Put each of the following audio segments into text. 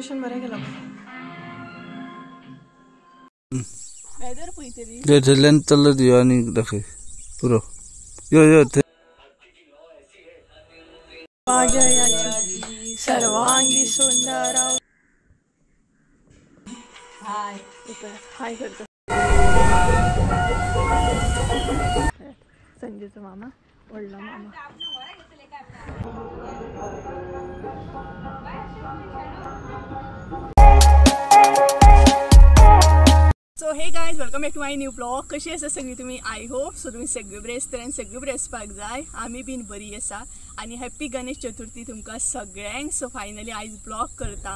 Decoration बरें केलां. Weather पळयतली थंयल्यान चलत यो आनी दाखय पुरो यो यो. सर्वांगी सुंदर हाय हाय करतो. संजयचो मामा व्हडलो मामा. So hey guys, welcome back to my new blog. कशी आसा सगळी तुम्ही? I hope so तुम्ही सगळे बरे आसतले आनी सगळे बरे आसपाक जाय. आमी बीन बरी आसा आनी हॅप्पी गणेश चतुर्थी तुमकां सगळ्यांक. सो फायनली आयज ब्लॉग करता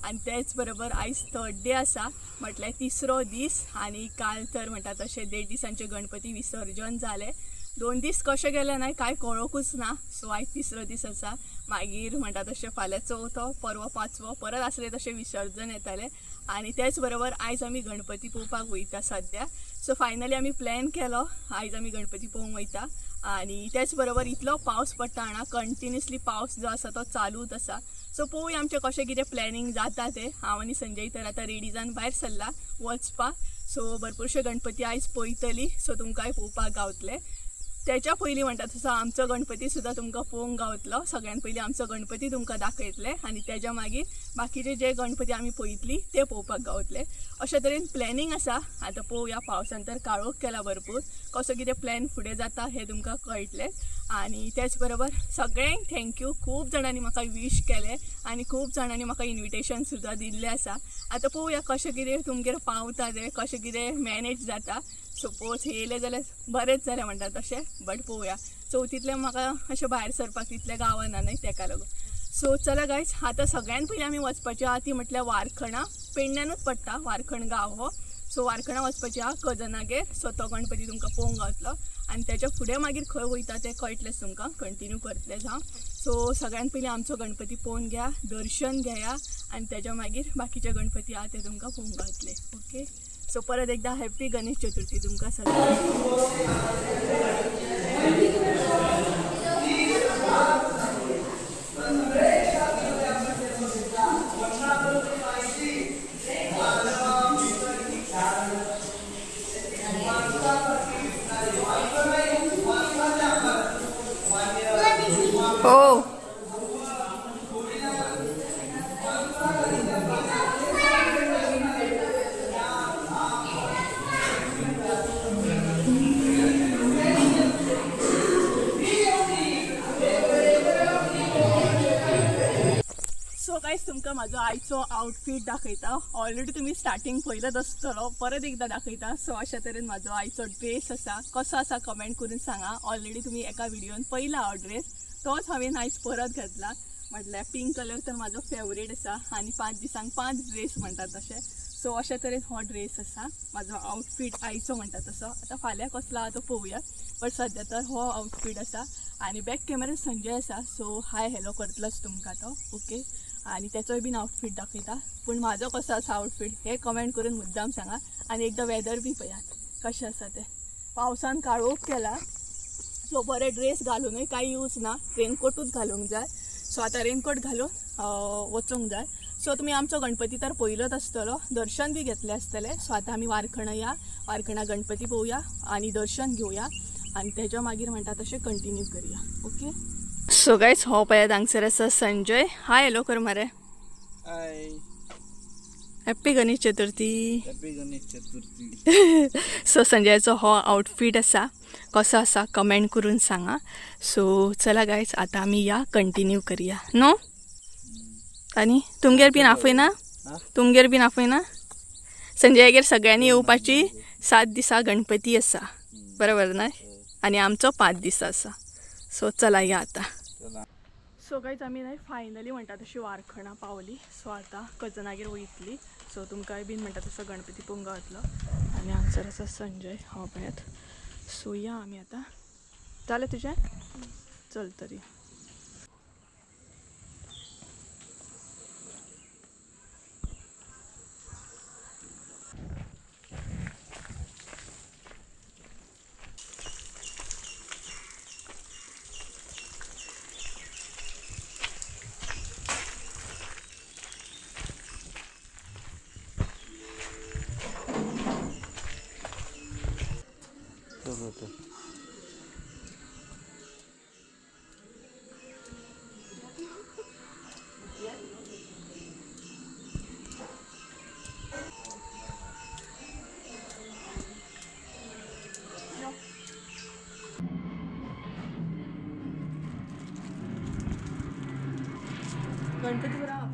आनी तेच बरोबर आयज थर्ड डे आसा, म्हटल्यार तिसरो दीस. आनी काल तर म्हणटा तशें 1.5 दिसांचे गणपती विसर्जन जालें. 2 दीस कशें गेले ना कांय कळोकूच ना. सो आयज तिसरो दीस आसा. मागीर म्हणटा तशें फाल्यां चवथो, परवा पांचवो, परत आसले तशें विसर्जन येतालें. आनी तेच बरोबर आयज आमी गणपती पळोवपाक वयता सद्या. सो फायनली आमी प्लॅन केलो, आयज आमी गणपती पळोवंक वयता. आनी तेच बरोबर इतलो पावस पडटा हांगा, कंटिन्युअसली पावस जो आसा तो चालूच आसा. सो पळोवया आमचें कशें कितें प्लॅनिंग जाता तें. हांव आनी संजय तर आतां रेडी जावन भायर सरला वचपाक. सो भरपूरशे गणपती आयज पळयतली, सो तुमकांय पळोवपाक गावतले. त्याच्या पयलीं म्हणटा तसो आमचो गणपती सुद्दां तुमकां पळोवंक गावतलो. सगळ्यान पयलीं आमचो गणपती तुमकां दाखयतले आनी तेज्या मागीर बाकीचे जे गणपती आमी पळयतली ते पळोवपाक गावतले. अशे तरेन प्लॅनिंग आसा. आतां पळोवया, पावसान तर काळोख केला भरपूर, कसो कितें प्लॅन फुडें जाता हें तुमकां कळटलें. आनी तेच बरोबर सगळ्यांक thank you. खूब जाणांनी म्हाका वीश केलें आनी खूब जाणांनी म्हाका इन्विटेशन सुद्दां दिल्लें आसा. आतां पळोवया कशें कितें तुमगेर पावता तें, कशें कितें मॅनेज जाता. सपोज येयलें जाल्यार बरेंच जालें म्हणटा तशें, बट पळोवया. चवथींतलें म्हाका अशें भायर सरपाक तितलें गावना न्हय तेका लागून. सो चला गायज, आतां सगळ्यान पयलीं आमी वचपाची आहा ती म्हटल्यार वारखणा. पेडण्यानूच पडटा वारखण गांव हो. सो वारखणा वचपाची आहा कजनागेर. सो तो गणपती तुमकां पळोवंक गावतलो आनी तेच्या फुडें मागीर खंय वयता तें कळटलेंच तुमकां, कंटिन्यू करतलेंच हांव. सो सगळ्यान पयलीं आमचो गणपती पळोवन घ्या, दर्शन घेया आनी तेच्या मागीर बाकीचे गणपती आहा ते तुमकां पळोवंक गावतले. ओके, सो परत एकदा हॅप्पी गणेश चतुर्थी तुमकां सगळ्यांक. हो गायज, तुमकां म्हाजो आयचो आउटफीट दाखयता. ऑलरेडी तुमी स्टार्टींग पळयलाच आसतलो, परत एकदां दाखयता. सो अशा तरेन म्हाजो आयचो ड्रेस आसा. कसो आसा कमेंट करून सांगा. ऑलरेडी तुमी एका व्हिडियोन पळयला हो ड्रेस, तोच हांवें आयज परत घातला. म्हटल्यार पिंक कलर तर म्हाजो फेवरेट आसा आनी 5 दिसांक 5 ड्रेस म्हणटा तशें. सो अशा तरेन हो ड्रेस आसा म्हाजो आउटफीट आयचो म्हणटा तसो. आतां फाल्यां कसलो आहा तो पळोवया, बट सद्या तर हो आउटफीट आसा. आनी बॅक कॅमेरा संजय आसा, सो हाय हॅलो करतलोच तुमकां तो. ओके, आनी तेचोय बीन आउटफीट दाखयता. पूण म्हाजो कसो आसा आउटफीट हें कमेंट करून मुद्दाम सांगा. आनी एकदां वेदर बी पळयात कशें आसा तें. पावसान काळोख केला, सो बरे ड्रेस घालूनय कांय यूज ना, रेनकोटूच घालूंक जाय. सो आतां रेनकोट घालून वचूंक जाय. सो तुमी आमचो गणपती तर पळयलोच आसतलो, दर्शन बी घेतलें आसतलें. सो आतां आमी वारखणा या, वारखणा गणपती पळोवया आनी दर्शन घेवया आनी तेच्या मागीर म्हणटा तशें कंटिन्यू करुया. ओके, सो गायज, हो पळयात हांगसर आसा संजय. हाय हॅलो कर मरे. Hi, happy Ganesh Chaturthi. Happy Ganesh Chaturthi. So संजयाचो हो आउटफीट आसा, कसो आसा कमेंट करून सांगा. सो चला गायज, आतां आमी या कंटिन्यू करुया न्हू. आनी तुमगेर बीन आपयना? तुमगेर बीन आपयना? संजयागेर सगळ्यांनी येवपाची. 7 दिसा गणपती आसा, बरोबर न्हय? आनी आमचो 5 दीस आसा. सो चला या आतां. सो गायज, आमी न्हय फायनली म्हणटा तशी वारखणा पावली. सो आतां कजनागेर वयतली. सो तुमकांय बीन म्हणटा तसो गणपती पळोवंक गावतलो. आनी हांगसर आसा संजय, हो पळयात. सो या आमी आतां. जालें तुजें? चल तरी. गणपती बरो आहा.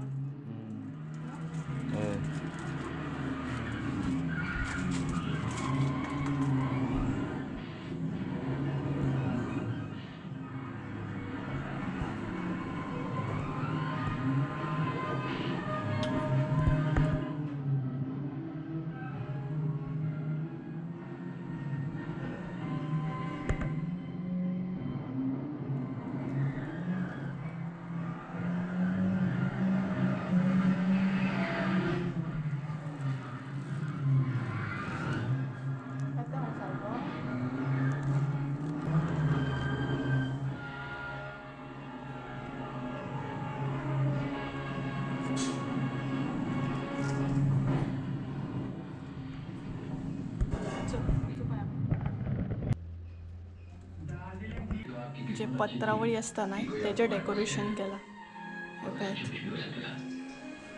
जे पत्रावळी आसता न्हय तेजें डेकोरेशन केलां.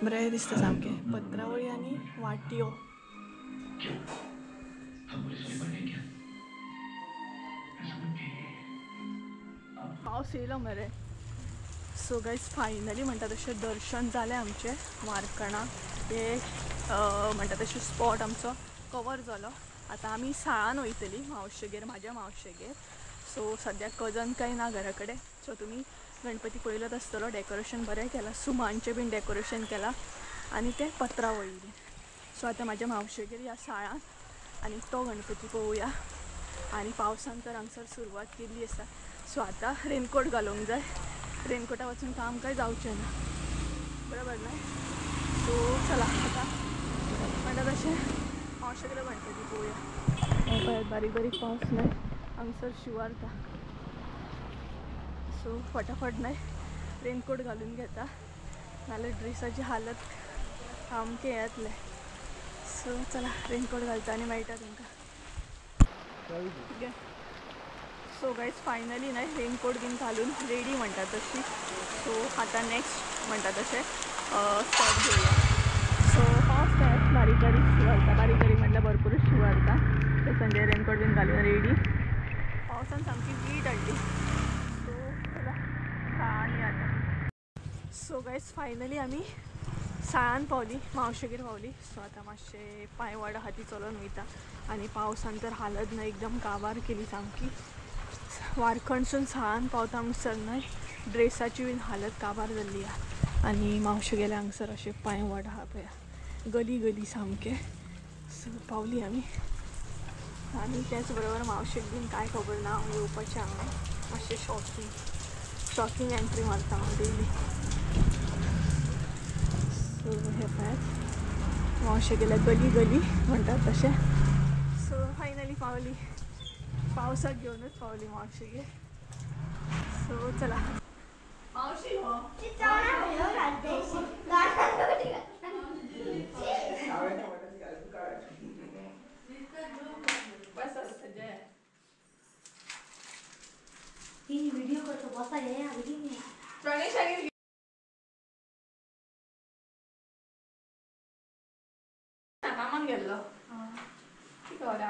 बरें दिसता सामकें पत्रावळी आनी वाटयो. पावस येयलो मरे. सो गायज फायनली म्हणटा तशें दर्शन जालें आमचें वारकणा. हे म्हणटा तशें स्पॉट आमचो कवर जालो. आतां आमी साळान वयतली मावशेगेर, म्हाज्या मावशेगेर. सो सद्याक कजन कांय ना घरा कडेन. सो तुमी गणपती पळयलोच आसतलो, डेकोरेशन बरें केलां, सुमांचें बीन डेकोरेशन केलां आनी तें पत्रावळी बीन. सो आतां म्हाज्या मावशेगेर ह्या साळान आनी तो गणपती पळोवया. आनी पावसान तर हांगसर सुरवात केल्ली आसा. सो आतां रेनकोट घालूंक जाय, रेनकोटा वचून काम कांय जावचें ना, बरोबर न्हय. सो चला आतां म्हणटा तशें मावशेगेर गणपती पळोवया. पळयात बारीक बारीक पावस न्हय हांगसर शिवारता. सो फटाफट न्हय रेनकोट घालून घेता, नाल्यार ड्रेसाची हालत सामकें येतलें. सो चला रेनकोट घालता आनी मेळटा तुमकां. सो गायज फायनली न्हय रेनकोट बीन घालून रेडी म्हणटा तशी. सो आतां नेक्स्ट म्हणटा तशें स्पॉट घेवया. सो पावस काय बारीक बारीक शिवारता, बारीक बारीक म्हटल्यार भरपूरच शिवारता. ते संजय रेनकोट बीन घालून रेडी. पावसान सामकी वीट हाडली. सो चला साळान आतां. सो गायज फायनली आमी साळान पावली, मावशेगेर पावली. सो आतां मातशें पांयवाड आहा ती चलोन वयता. आनी पावसान तर हालत न्हय एकदम काबार केली सामकी. वारखंडसून साळान पावता म्हणसर न्हय ड्रेसाची बीन हालत काबार जाल्ली आहा. आनी मावशेगेल्या हांगसर अशें पांयवाड आहा पळया, गली गली सामकें. सो पावली आमी. आनी त्याच बरोबर मावशेक बीन कांय खबर ना हांव येवपाचें हांगा. मातशें शॉकिंग एंट्री मारता हांव डेली. सो हे पळयात मावशेगेल्या गली गली म्हणटात तशें. सो फायनली पावली, पावसाक घेवनूच पावली मावशेगेर. सो चला मावशी हो व्हिडिओ करतो बसा हे प्रणेशागेर कामाक गेल्लो. कितें आतां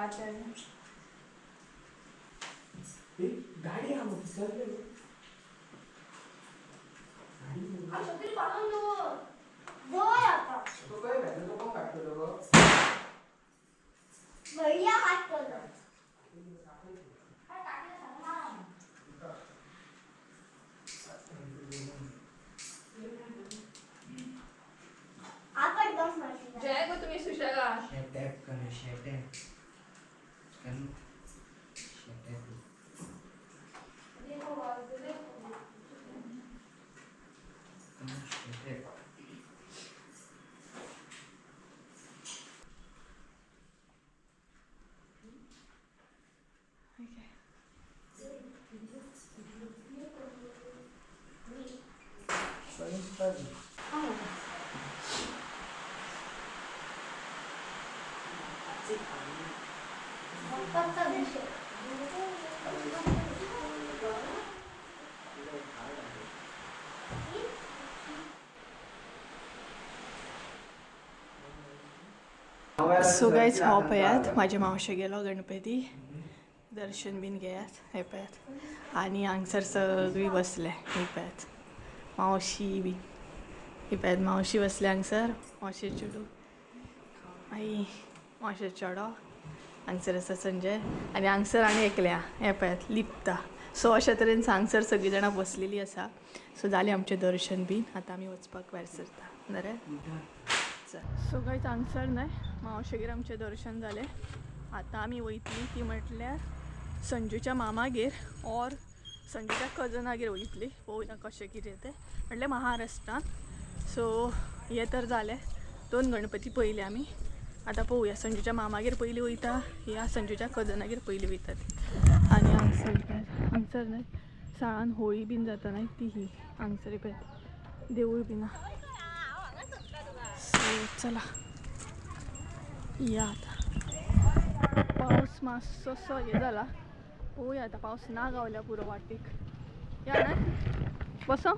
गाडी जय गो तुम्ही सुशेगा. सो गायज हो पळयात म्हाज्या मावशे गेलो गणपती दर्शन बीन घेयात हे पळयात. आनी हांगसर सगळीं बसले हे पळयात मावशी बीन. ही पळयात मावशी बसल्या हांगसर, मावशे चेडूं, आई मावशे चेडो हांगसर आसा संजय आनी हांगसर आनी एकल्या हें पळयात लिपता. सो अशा तरेन हांगसर सगळीं जाणां बसलेलीं आसा. सो जालें आमचें दर्शन बीन, आतां आमी वचपाक भायर सरता. बरें, सो गायज हांगसर न्हय मावशेगेर आमचें दर्शन जालें. आतां आमी वयतलीं ती म्हटल्यार संजूच्या मामागेर ऑर संजूच्या कजनागेर वयतली. पळोवया कशें कितें तें, म्हटल्यार महाराष्ट्रान. सो हें तर जालें, 2 गणपती पयले आमी. आतां पळोवया संजूच्या मामागेर पयलीं वयता या संजूच्या कजनागेर पयलीं वयता ती. आनी हांगसर हांगसर न्हय साळान होळी बीन जाता न्हय ती ही हांगसर पळय देवूळ बीन. सो चला या आतां. पावस मातसोसो हें जाला, पळोवया आतां पावस ना गावल्या पुरो वाटेक. या न्हय बसो.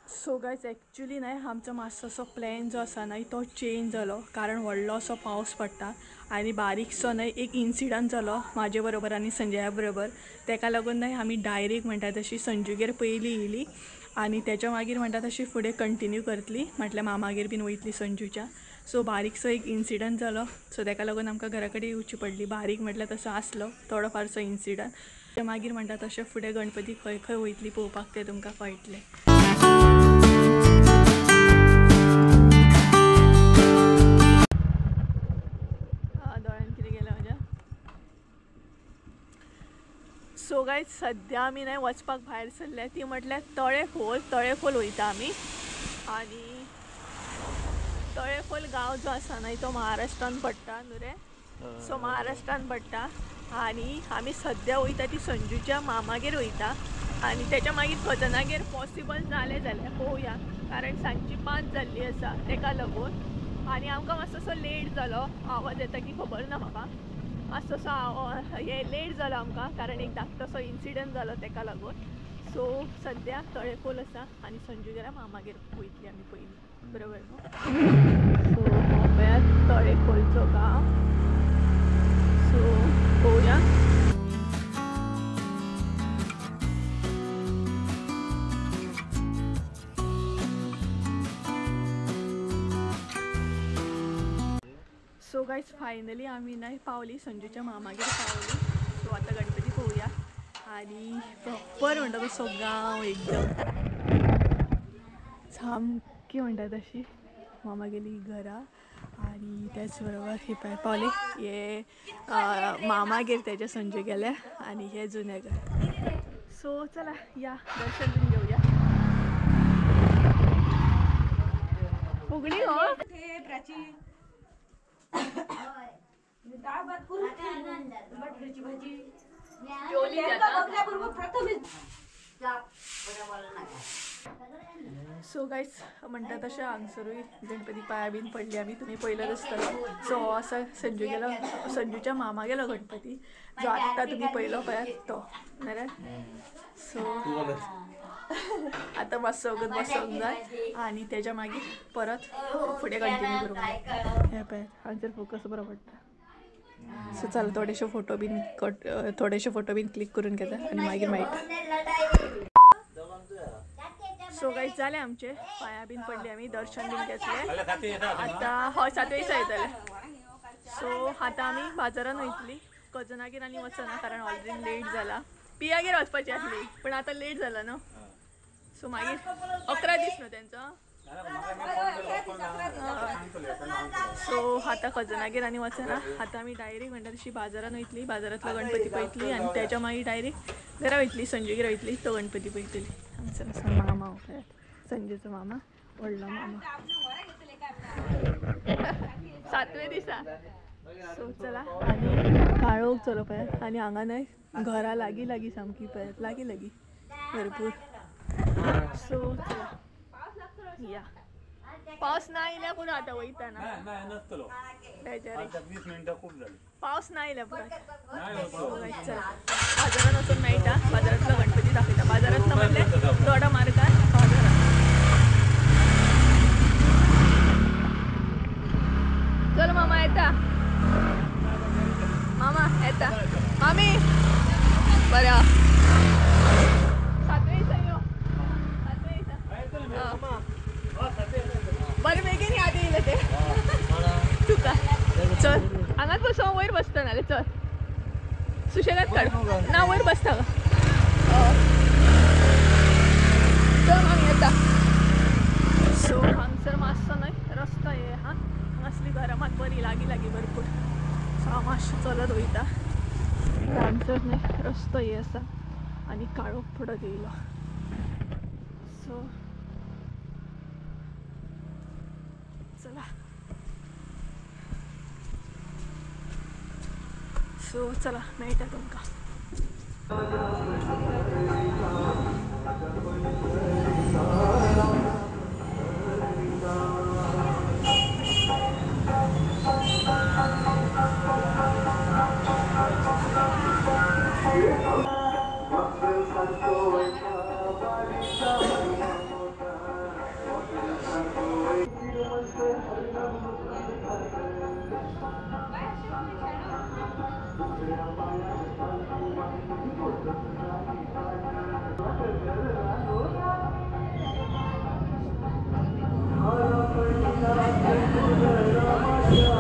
सो गायज एक्चुली न्हय आमचो मातसोसो प्लॅन जो आसा न्हय तो चेंज जालो, कारण व्हडलो असो पावस पडटा आनी बारीकसो न्हय एक इन्सिडंट जालो म्हाजे बरोबर आनी संजया बरोबर. तेका लागून न्हय आमी डायरेक्ट म्हणटा तशी संजूगेर पयलीं येयली आनी तेच्या मागीर म्हणटा तशी फुडें कंटिन्यू करतली, म्हटल्यार मामागेर बीन वयतली संजूच्या. सो बारीकसो एक इन्सिडंट जालो, सो तेका लागून आमकां घरा कडेन येवची पडली. बारीक म्हटल्यार तसो आसलो थोडो फारसो इन्सिडंट. मागीर म्हणटा तशें फुडें गणपती खंय खंय वयतली पळोवपाक तें तुमकां कळटलें. सो गायज सद्या आमी न्हय वचपाक भायर सरल्या ती म्हटल्यार तळेखोल. तळेखोल वयता आमी आनी तळेखोल गांव जो आसा न्हय तो महाराष्ट्रान पडटा न्हू रे. सो महाराष्ट्रान पडटा आनी आमी सद्या वयता ती संजूच्या मामागेर वयता आनी तेच्या मागीर कजनागेर पॉसिबल जालें जाल्यार पळोवया, कारण सांजची 5 जाल्ली आसा तेका लागून. आनी आमकां मातसोसो लेट जालो, आवाज येता की खबर ना म्हाका, मातसोसो हे लेट जालो आमकां कारण एक धाकटोसो इन्सिडंट जालो तेका लागून. सो सद्या तळेखोल आसा आनी संजूगेरा मामागेर वयतली आमी पयलीं, बरोबर न्हू. सो हो पळयात तळेखोलचो गांव. सो पळोवया. सो गायज फायनली आमी न्हय पावली संजूच्या मामागेर पावली. सो आतां गणपती पळोवया आनी प्रॉपर म्हणटा तसो गांव एकदम सामकी म्हणटा तशी मामागेली घरां. आनी त्याच बरोबर हे पळय पावले हे मामागेर तेच्या संजू गेल्या आनी हे जुने घर. सो चला या दर्शन बीन घेवया. फुगडी हो डाळ भात बटाट्याची भाजी सो गायज म्हणटा तशें हांगसरूय गणपती पांया बीन पडली आमी, तुमी पयलच आसतलो. सो हो आसा संजू गेलो, संजूच्या मामा गेलो गणपती जो आत्तां तुमी पयलो पळयात तो नाल्यार. सो आतां मातसो वगत बसोंक जाय आनी तेच्या मागीर परत फुडें कंटिन्यू करूंक जाय. हें पळयात हांगसर फोकस बरो पडटा. सो चल थोडेशे फोटो बीन कट, थोडेशे फोटो बीन क्लिक करून घेता आनी मागीर मेळटा. सो गायज जालें आमचें, पांया बीन पडली आमी, दर्शन बीन घेतलें. आतां हय 7 दिसा येतलें. सो आतां आमी बाजारान वयतली, कजनागेर आनी वचना कारण ऑलरेडी लेट जाला. पियागेर वचपाची आसली पण आतां लेट जाला न्हू. सो मागीर 11 दीस न्हू तेंचो. सो आतां कजनागेर आनी वचना, आतां आमी डायरेक्ट म्हणटा तशी बाजारान वयतली, बाजारांतलो गणपती पळयतली आनी तेच्या मागीर डायरेक्ट घरा वयतली, संजूगेर वयतली, तो गणपती पळयतली. हांगसर आसा मामा, संजूचो मामा, व्हडलो मामा 7वे दिसा. सो चला आनी काळोख चलो पळयात आनी हांगा न्हय घरां लागीं लागीं सामकी पळयात, लागीं लागीं भरपूर. सो चला या. पावस ना येयल्यार पुरो आतां वयतना. ना नसतलो. 20 मिनटां खूब जाली. पावस ना येयल्यार पुरो. चला बाजारात वचून मेळटा. बाजारांतलो गणपती दाखयता. बाजारांतलो म्हणल्यार दोडा मार्गार बाजारात. चल मामा येता. मामा येता. मामी बरें सातवे दिसा यो. सातवे दिसा बरें बेगीन याद येयलें तें तुका. चल हांगाच बसो. वयर बसता नाल्यार चल सुशेगाद काड. ना वयर बसता. चल मामी येता. सो हांगसर मातसो न्हय रस्तो हे आहा. हांगासली घरां मात बरी लागीं लागीं भरपूर. सो हांव मातशें चलत वयता. हांगसर न्हय रस्तो हे आसा आनी काळोख पडत येयलो. सो चला. सो चला मेळटा तुमकां.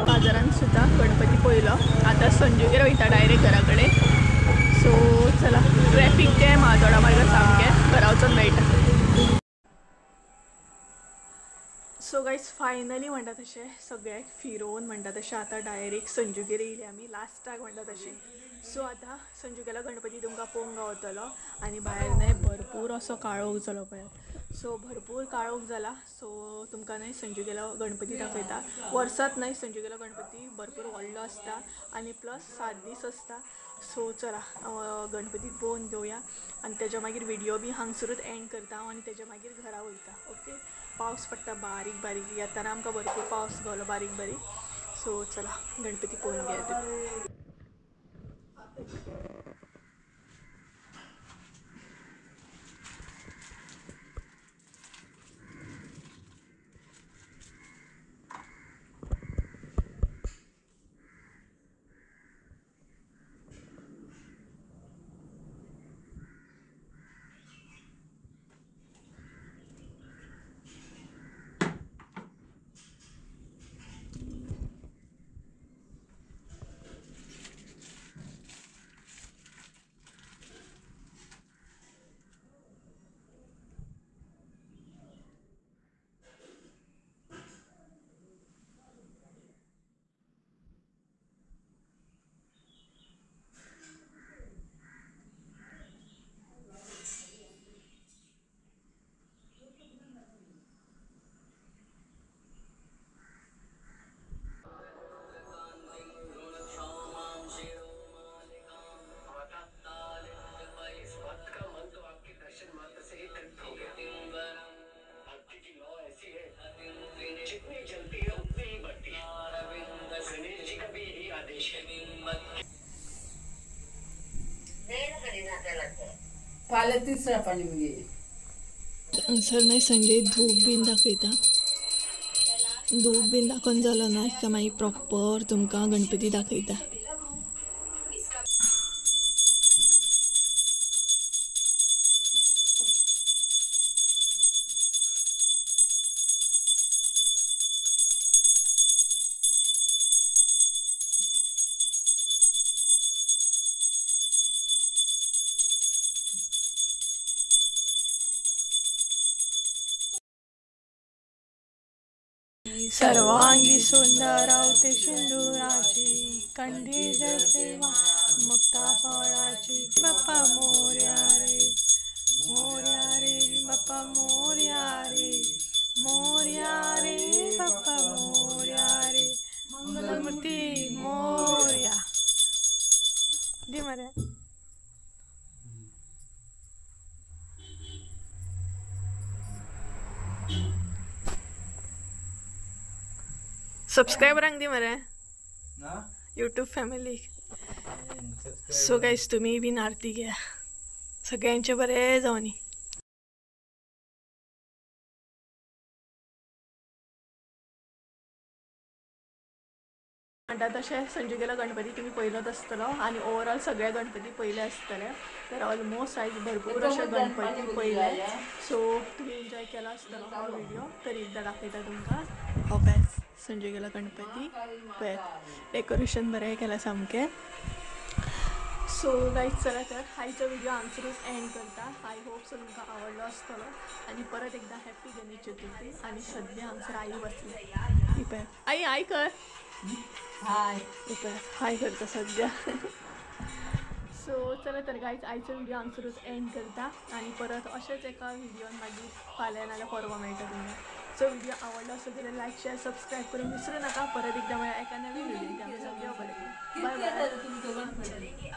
बाजारान सुद्दां गणपती पळयलो. आतां संजूगेर वयता डायरेक्ट घरा कडेन. सो चला ट्रॅफिक जॅम आहा दोडा मार्गार सामकें. घरा वचून मेळटा. सो गायज फायनली म्हणटा तशें सगळ्याक फिरोवन म्हणटा तशें आतां डायरेक्ट संजूगेर येयली आमी लास्टाक म्हणटा तशें. सो आतां संजूगेलो गणपती तुमकां पळोवंक गावतलो. आनी भायर न्हय भरपूर असो काळोख जालो पळयात. सो भरपूर काळोख जाला. सो तुमकां न्हय संजूगेलो गणपती दाखयता. वर्सांत न्हय संजूगेलो गणपती भरपूर व्हडलो आसता आनी प्लस 7 दीस आसता. सो चला गणपती पळोवन घेवया आनी तेज्या मागीर व्हिडियो बी हांगसरूच एंड करता हांव आनी तेज्या मागीर घरा वयता. ओके पावस पडटा बारीक बारीक. येताना आमकां भरपूर पावस गावलो बारीक बारीक. सो चला गणपती पळोवन घेया. हांगसर न्हय संजय धूप बीन दाखयता. धूप बीन दाखोवन जालो ना काय मागीर प्रॉपर तुमकां गणपती दाखयता. सर्वांगी सुंदर अवती सिंदुराची कंठी जसेवा मुक्ता फळाची बाप्पा मोरया रे मोरया रे बाप्पा मोरया रे मोरया रे बाप्पा मोरया रे मंगलमूर्ती मोरया दी मरे. सबस्क्रायबरांक दी मरे यूट्यूब फॅमिली. सो गायज तुमी बीन आरती घ्या, सगळ्यांचे बरें जावनी. म्हणटा तशें संजूगेलो गणपती तुमी पयलोच आसतलो आनी ओवरऑल सगळे गणपती पयले आसतले. तर ऑलमोस्ट आयज भरपूर अशे गणपती पयले. सो तुमी एन्जॉय केलो आसतलो हो व्हिडिओ. तर एकदां दाखयता तुमकां हो पळय संजूगेलो गणपती. पळयात डेकोरेशन बरें केलां सामकें. सो गायज चला तर आयचो व्हिडिओ हांगसरूच एंड करता. I hope so तुमकां आवडलो आसतलो आनी परत एकदां हॅप्पी गणेश चतुर्थी. आनी सद्या हांगसर आई बसली, ही पळय आई आई कर हाय, पळय हाय करता सद्या. सो चला तर गायज आयचो व्हिडिओ हांगसरूच एंड करता आनी परत अशेंच एका व्हिडियोन मागीर फाल्यां नाल्यार परवां मेळटा तुमकां. सो व्हिडिओ आवडलो आसत जाल्यार लायक शेअर सबस्क्रायब करून विसरू नाका. परत एकदां मेळ्ळ्या एका नवीन व्हिडिओ. सगळ्यो बरें, बाय बाय.